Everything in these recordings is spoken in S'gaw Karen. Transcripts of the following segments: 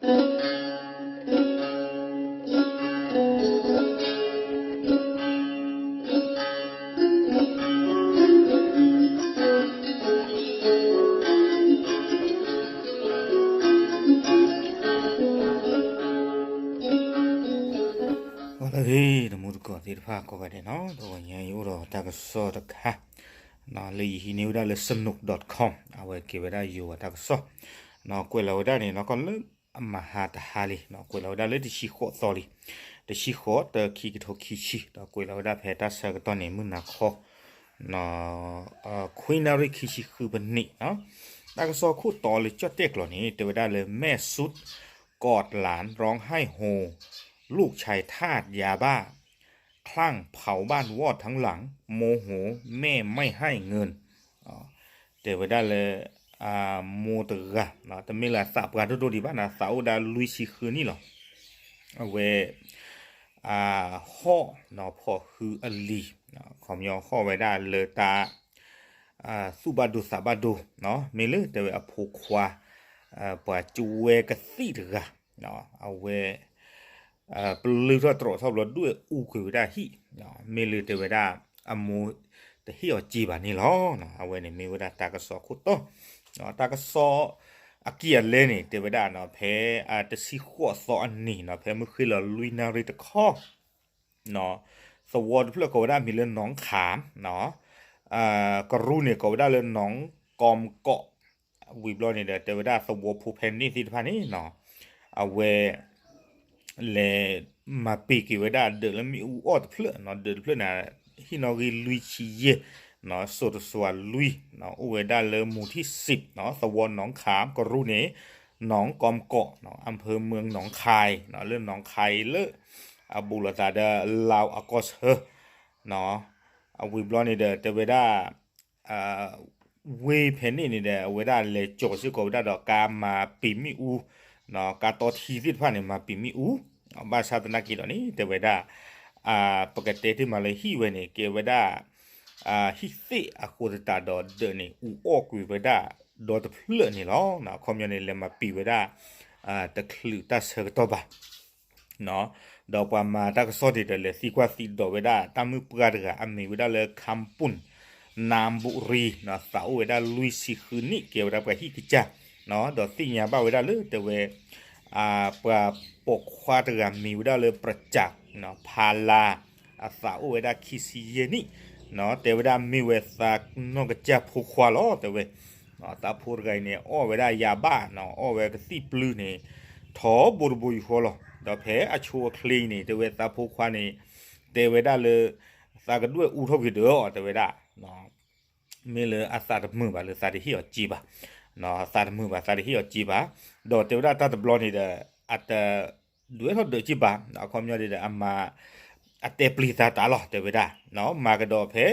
လၢဂ့ၤ တမူတကိးသ့ၣ်တဖၣ်ကိးဂၤဒဲးနီၤ, တဂီၤညါအံၤအိၣ်ဒီးတၢ်ကစီၣ်တခါ လၢယဟံးန့ၢ်ဝဲဒၣ်လၢ စနူး dot com အဝဲကဲဝဲဒၣ်ယိၤဝဲတၢ်ကစီၣ်, ကွဲးလီၤဝဲဒၣ်န့ၣ် နီၢ်ကီၢ်လၢအမဟါတဟါလံ, ကွဲးလီၤဝဲဒၣ်လၢတဆံဃိးသီလံ, တဆံဃိး တၢ ခံကထိခံဆံ, ဒီးကွဲးလီၤဝဲဒၣ်ဖဲတၢ်ဆၢကတီၢ်န့ၣ် မုၢ်နၤခီ ခွံနၣ်ရံၣ်ခံဆံဃုပနံးနီၤ, တၢ်ကစီၣ်ခိၣ်တီလၢကၠီၣ်တဲၣ်ကျိာ်န့ၣ် တဲဝဲဒၣ်လၢ แม่สุดกอดหลานร้องไห้โฮ ลูกชายธาตุยาบ้า คลั่งเผาบ้านวอดทั้งหลัง โมโหแม่ไม่ให้เงิน တဲဝဲဒၣ်လၢ အမိၢ်တဂၤ တမ့ၢ်လၢအသးပှၢ်ဒိၣ်ဒိၣ်ဒံးဘၣ်နီၤ, သးအိၣ်ဒၣ်လွံၢ်ဆံဃုနံၣ်လီၤ, အဝဲ ဟီၣ်နီၤ ဖီၣ်ဃုအလံၤ, ခီပညီဟီၣ်ဝဲဒၣ်လၢတၢ် သူၣ်ဘၣ်ဒိသးဘၣ်ဒိနီၤ, မ့ၢ်လၢတဲဝဲအဖိခွါ ပှၤကဝဲကသံၣ်တဂၤ အဝဲ ပလုၢ်ထီၣ်တြီးထီၣ်ဘျီ ဒွဲၣ်အူကွံာ်ဝဲဒၣ်ဟံၣ်, မ့ၢ်လၢတဲဝဲဒၣ် အမိၢ်တဟ့ၣ်အီၤစ့ဘၣ်န့ၣ်လီၤ. အဝဲန့ၣ်မ့ၢ်ဝဲဒၣ်တၢ်ကစီၣ်ခိၣ်တီ, တၢ်ကစီၣ်အကံၢ်အလဲန့ၣ် တဲဝဲဒၣ်နီၤ ဖဲ တဆံဃိးသီအနံၤနီၤ ဖဲမုၢ်ဃ့ၢ်လီၤလွံၢ်နၣ်ရံၣ်တခီ သဝီတဖျၢၣ်ကိးဝဲဒၣ်မံၤလၢ หนองขามနီၤ, ကရူၢ်န့ၣ် ကိးဝဲဒၣ်လၢ หนองกอมเกาะ, ဝံၤဘျီန့ၣ်ဒီး တဲဝဲဒၣ်သဝီဖိဖဲန့ၣ်သ့ၣ်တဖၣ်န့ၣ်နီၤ, အဝဲ လဲၤမၤပံာ်က့ၤဝဲဒၣ်ဒၢးလၢမ့ၣ်အူအီၣ်တဖျၢၣ်နီၤ, ဒၢးတဖျၢၣ်န့ၣ် ဟံၣ်နီၣ်ဂံၢ်လွံၢ်ဆံယဲၢ်နီၤ, စိၤတစွၤလွံၢ်နီၤ, အိၣ်ဝဲဒၣ်လၢ หมู่ที่สิบနီၤ, သဝီ หนองขาม ကရူၢ်န့ၣ် หนองกอมเกาะနီၤ, อำเภอเมืองหนองคายနီၤ, လၢ หนองคาย လၢ အဘူးလိာ်သးဒီး လၢၣ် အကီၢ်ဆၢနီၤ, အဝံၤဘျီန့ၣ်ဒီး တဲဝဲဒၣ် ဝ့ၢ်ဖဲန့ၣ်န့ၣ်ဒီး အဝဲဒၣ်လဲၤကၠီၤစ့ၢ်ကီးဝဲဒၣ်ဒီးကါမၤပံာ်မ့ၣ်အူ, ကါတီထံသ့ၣ်တဖၣ်န့ၣ် မၤပံာ်မ့ၣ်အူ, ဘၣ်ဆၣ်သနာ်က့ဒီးန့ၣ် တဲဝဲဒၣ် ပကတဲတ့ၢ်မးလၢဟံၣ်ဝဲန့ၣ် ကဲဝဲဒၣ် ဟံၣ်သ့ၣ်အဃိသတးဒီးဒၢးန့ၣ် အူအီၣ်ကွံာ်ဝဲဒၣ်ဒီတဖျၢၣ်န့ၣ်လီၤ. အခီပညီန့ၣ် လဲၤမၤပံာ်ဝဲဒၣ် တချုးတၢ်ဆၢကတီၢ်ဘၣ် ဒီးပှၤမၤတၢ်ကစီၣ်န့ၣ်ဒီး လဲၤသံကွၢ်သံဒိးဝဲဒၣ် တၢ်မုၣ်ပှၢ်တဂၤ အမံၤဝဲဒၣ်လၢ คำปุ่น นามบุรีနီၤ, သးအိၣ်ဝဲဒၣ်လွံၢ်ဆံဃုနံၣ် ကဲဝဲဒၣ်ပှၤဟံၣ်ကစၢ်နီၤ, ဒီးသ့ၣ်ညါဘၣ်ဝဲဒၣ်လၢတဲဝဲ ပှၤပိာ်ခွါတဂၤမံၤဝဲဒၣ်လၢ ประจักษ์နီၤ ဖါလါ အသးအိၣ်ဝဲဒၣ်ခံဆံယဲၢ်နံၣ်နီၤ, တဲဝဲဒၣ်မ့ၢ်ဝဲသးနီၢ်ကစၢ်ဖိခွါလီၤ တဲဝဲ သးဖိတဂၤအံၤန့ၣ် အီၣ်ဝဲဒၣ်ယၤဘၣ်နီၤ, အီၣ်ဝဲကသံၣ်ပျုၢ်န့ၣ် ထီဘိတဘိယူၢ်ဃီလီၤ. ဒီးဖဲအဆိအချ့အံၤန့ၣ် တဲဝဲသးဖိခွါန့ၣ် တဲဝဲဒၣ်လၢ သးကဒွဲၣ်အူထီၣ်ကွံာ်ဒၢးအီၤ တဲဝဲဒၣ် မ့ၢ်လၢအသးတမုာ်ဘၣ်လၢသးတဟ့ၣ်အီၤစ့ဘၣ်, သးတမုာ်ဘၣ် သးတဟ့ၣ်အီၤစ့ဘၣ်, ဒီးတဲဝဲဒၣ်တၢ်တဘျီန့ၣ်ဒီး အတဒွဲၣ်ထီၣ်ဒၢးစ့ဘၣ်, အခီပညီန့ၣ်ဒီး အမၤ အတဲပျံၤသးတၢ်လီၤ တဲဝဲဒၣ်, မၤကဒီးဖဲ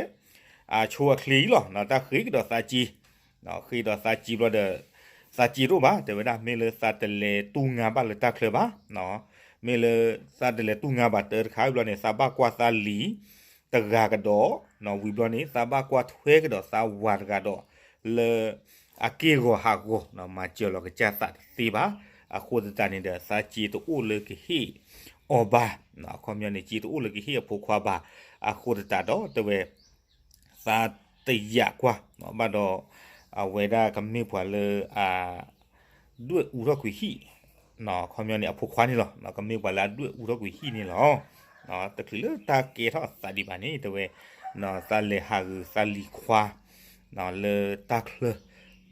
အဆိအချ့အံၤလီၤ, တၢ်ဃ့ကဒီးသးစ့, ဃ့ဒီးသးစ့ဘျီဒီး သးစ့တအိၣ်ဘၣ် တဲဝဲဒၣ်, မ့ၢ်လၢသးတလဲၤတူၢ်ငါဘၣ်လၢတၢ်ချၢဘၣ်, မ့ၢ်လၢသးတလဲၤတူၢ်ငါဘၣ်တၢ်တခါဘျီန့ၣ် သးဘၣ်ကွၢ်သးလံၤ တဂၤကဒီး, ဝံၤဘျီန့ၣ် သးဘၣ်ကွၢ်ထွဲကဒီးသးဝၤတဂၤဒီး လၢအက့ၢ်ဂီၤဟးဂီၤ မၤစၢၤလီၤကစၢ်သးတသ့ဘၣ်, အဃိသတးန့ၣ်ဒီး သးစ့တအိၣ်လၢကဟ့ၣ်အီၤဘၣ်, အခီပညီန့ၣ် စ့တအိၣ်လၢကဟ့ၣ်အဖိခွါဘၣ်, အဃိသတးဒီးတဲဝဲ သးတယာ်ကွၢ်, ဘၣ်ဒီး အဝဲဒၣ်ကမ့ၢ်ပှၤလၢ အ ဒွဲၣ်အူထီၣ်ကွံာ်ဟံၣ်, အခီပညီန့ၣ် အဖိခွါန့ၣ်လီၤ, ကမ့ၢ်ပှၤလၢအဒွဲၣ်အူထီၣ်ကွံာ်ဟံၣ်န့ၣ်လီၤ. တချုးလၢတၢ်ကဲထီၣ်အသးဒံးဘၣ်န့ၣ် တဲဝဲ သးလဲၤဟးဂုာ်သးလံၤခွါ လၢတၢ်ချၢ,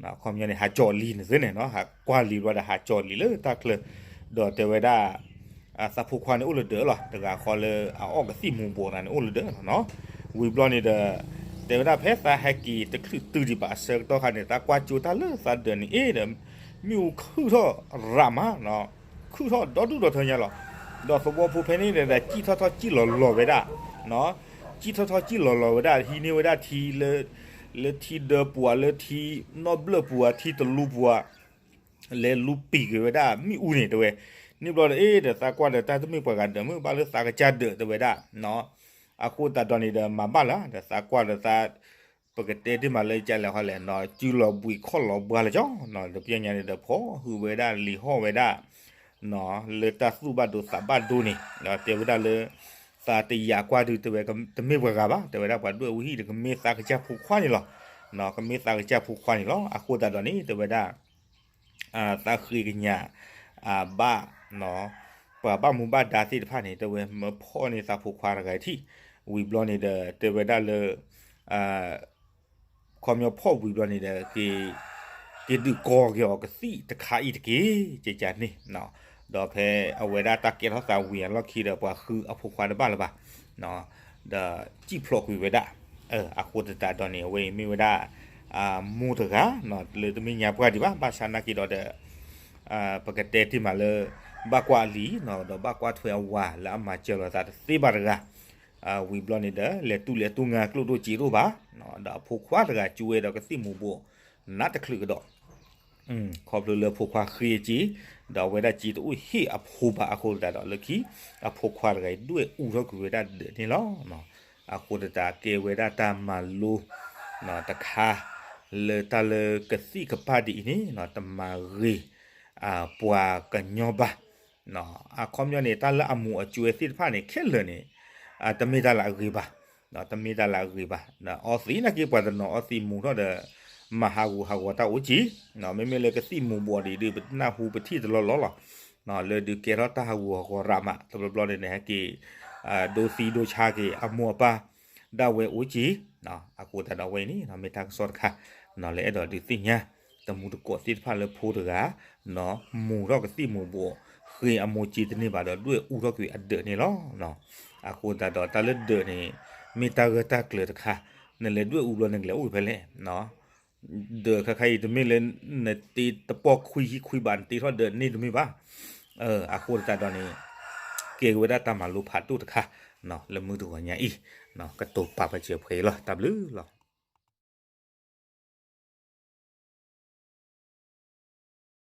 အခီပညီန့ၣ် ဟးကၠီၣ်လံၤန့ၣ်သ့န့ၣ်, ဟးကွၢ်လံၤဘျီဒီး ဟးကၠီၣ်လံၤလၢတၢ်ချၢ, ဒီးတဲဝဲဒၣ် သးဖိခွါန့ၣ်အိၣ်လၢဒၢးလီၤ, တဂၤဃီလၢအအီၣ်ကသံၣ်မူၤဘှီးတဂၤန့ၣ်အိၣ်လၢဒၢးလီၤ. ဝံၤဘျီန့ၣ်ဒီး တဲဝဲဒၣ်ဖဲသးဟဲက့ၤတချုးတုၤဒံးဘၣ်အဆၢကတီၢ်ခါန့ၣ် သးကွၢ်ကၠိတၢ်လၢသးဒၢးန့ၣ် အ့ဒီး မ့ၣ်အူခုၣ်ထီၣ်ရးမး, ခုၣ်ထီၣ်ဒီဒူၣ်ဒီထၢညါလီၤ. ဒီးသဝီဖိဖဲန့ၣ်ဒီး စံၣ်ထီၣ်ထီၣ်စံၣ်လီၤလီၤဝဲဒၣ်, စံၣ်ထီၣ်ထီၣ်စံၣ်လီၤလီၤဝဲဒၣ် ဟံးန့ၢ်ဝဲဒၣ်ထံလၢ လၢထံဒၢပူၤဧါ လၢထံနီၣ်ဘျၢၣ်ပူၤဧါ ထံတလူပူၤဧါ လဲၤလူပံာ်က့ၤဝဲဒၣ်မ့ၣ်အူန့ၣ် တဲဝဲ, န့ၣ်ဘျီဒီး အ့ဒီးသးကွၢ်ဒီးတၢ်တမ့ၢ်ပှၤဂၤဒၢး မ့ၢ်ဘၣ်လၢသးကစၢ်ဒၢး တဲဝဲဒၣ်, အဃိသတးဒီးန့ၣ်ဒီး မၤဘၣ်လၢ ဒီးသးကွၢ်ဒီးသး ပကတဲတ့ၢ်မးလၢကလဲၤဟီလဲၣ်နီၤ စုလီၤဘှံးခီၣ်လီၤဘှါလၢကီနီၤ တပျဲညါန့ၣ်ဒီး ဖီၣ်ဟုးဝဲဒၣ်လံၤဟီၣ်ဝဲဒၣ် လၢတၢ်သူၣ်ဘၣ်ဒိသးဘၣ်ဒိန့ၣ် တဲဝဲဒၣ်လၢ သးတယာ်ကွၢ်ဒုး တဲဝဲတမ့ၢ်ပှၤဂၤဘၣ်, တဲဝဲဒၣ်ပှၤဒွဲၣ်အူဟံၣ်ဒီး ကမ့ၢ်သးကစၢ်ဖိခွါန့ၣ်လီၤ. ကမ့ၢ်သးကစၢ်ဖိခွါန့ၣ်လီၤ. အဃိသတးဒီးန့ၣ် တဲဝဲဒၣ် သးဃ့ကညး ဘၣ် ပှၤဘၣ်မူဘၣ်ဒါသ့ၣ်တဖၣ်န့ၣ် တဲဝဲမၢဖီၣ်န့ၢ်သးဖိခွါတဂၤထံၣ် ဝံၤဘျီန့ၣ်ဒီး တဲဝဲဒၣ်လၢ ခီပညီဖီၣ်ဝံၤဘျီန့ၣ်ဒီး က့ၤဒုးကိးက့ၤအီၤကသံၣ်တခါအံၤတက့ၢ် ကကန့ၣ် ဒီးဖဲအဝဲဒၣ်တၢ်ကဲထီၣ်သးဝံၤအလီၢ်ခံဒီး ပှၤဃုအဖိခွါတဘၣ်လၢၤဘၣ် ဒီးစံၣ်ဖျိးကွံာ်ဝဲဒၣ်. အဃိသတးဒီးန့ၣ် အဝဲအံၤမ့ၢ်ဝဲဒၣ် မိၢ်တဂၤ လၢတမ့ၢ်ညါပှၢ်ဒံးဘၣ်, ဘၣ်ဆၣ်နာ်က့ဒီးဒီး ပကတဲတ့ၢ်မးလၢ ဘၣ်ကွၢ်အလံာ် ဒီးဘၣ်ကွၢ်ထွဲအဝၤလၢအမၤစၢၤလိာ်သးတသ့ဘၣ်တဂၤ ဝံၤဘျီန့ၣ်ဒီး လဲၤတူၢ်လဲၤတူၢ်ငါကျိၣ်ဒိၣ်စ့ဒိၣ်ဘၣ်, ဒီးအဖိခွါတဂၤကၠိဝဲဒီးကသံၣ်မူၤဘှီး နးတချုးကဒီး ခီဖျိလၢအဖိခွါဃ့အစ့ ဒီးအဝဲဒၣ်စ့တအိၣ်ဟ့ၣ်အဖိဘၣ်အဃိသတးဒီး လၢခံ အဖိခွါတဂၤအံၤဒွဲၣ်အူထီၣ်ကွံာ်ဝဲဒၣ်ဒၢးန့ၣ်လီၤ. အဃိသတးကဲဝဲဒၣ်တၢ်မၤလိ တခါ လၢတၢ်လၢကသံၣ်ကပၣ်ဒ်အံၤန့ၣ် တမၤဂ့ၤ ပှၤကညီဘၣ်. အခီပညီန့ၣ် တၢ်လၢအမိၤအကၠွဲသ့ၣ်တဖၣ်န့ၣ် ခဲလၢာ်န့ၣ် တမ့ၢ်တၢ်လၢအဂ့ၤဘၣ်, တမ့ၢ်တၢ်လၢအဂ့ၤဘၣ်. အီသံးနာ်က့ ပှၤတနီၤအီသံးမူၤထီၣ်ဒီး မၤဟးဂူာ်ဟးဂီၤတၢ်အိၣ်ကံ, မ့မ့ၢ်လၢကသံၣ်မူၤဘှီးဒ်အံၤဒုး ပနၢ်ဟူပထံၣ်တလီၢ်လီၢ်လီၤ. လၢဒုးကဲထီၣ်တၢ်ဟးဂူာ်ဟးဂီၤရးမး တဘျီဘျီန့ၣ်န့ၣ် ဟဲက့ၤ ဒိသံဒိဆါက့ၤ အမိၢ်အပၢ် ဒၣ်ဝဲအိၣ်ကံ. အဃိသတးဒီးဝဲအံၤန့ၣ် မ့ၢ်တၢ်ကစီၣ်တခါ လၢအဲၣ်ဒိးဒုးသ့ၣ်ညါ တမူတကိးသ့ၣ်တဖၣ်လၢဖိတဂၤ မူၤထီၣ်ကသံၣ်မူၤဘှီး ဃ့အမိၤစ့တန့ၢ်ဘၣ်ဒီး ဒွဲၣ်အူထီၣ်ကွံာ်အဒၢးန့ၣ်လီၤ. အဃိသတးဒီးတၢ်လၢဒၢးန့ၣ် မ့ၢ်တၢ်ဂၢၢ်တၢ်ကျၢၤတခါ, နလဲၤဒွဲၣ်အူဘျီနကလဲၤအိၣ်ဖဲလဲၣ် ဒၢးခါခါအံၤတမ့ၢ်လၢ နတ့တပီၢ်ခွံဆံခွံဘး နတ့ထီၣ်ဒၢးန့ၣ်တမ့ၢ်ဘၣ်. အဃိသတးဒီးန့ၣ် ကဲဝဲဒၣ်တၢ်မၤလိဖးဒိၣ်တခါ လၢမုၢ်တဂီၤညါအံၤ ကတိၤပာ်ပာ်စၢၤပှဲၤအံၤလီၤ. တၢ်ဘျုးလီၤ.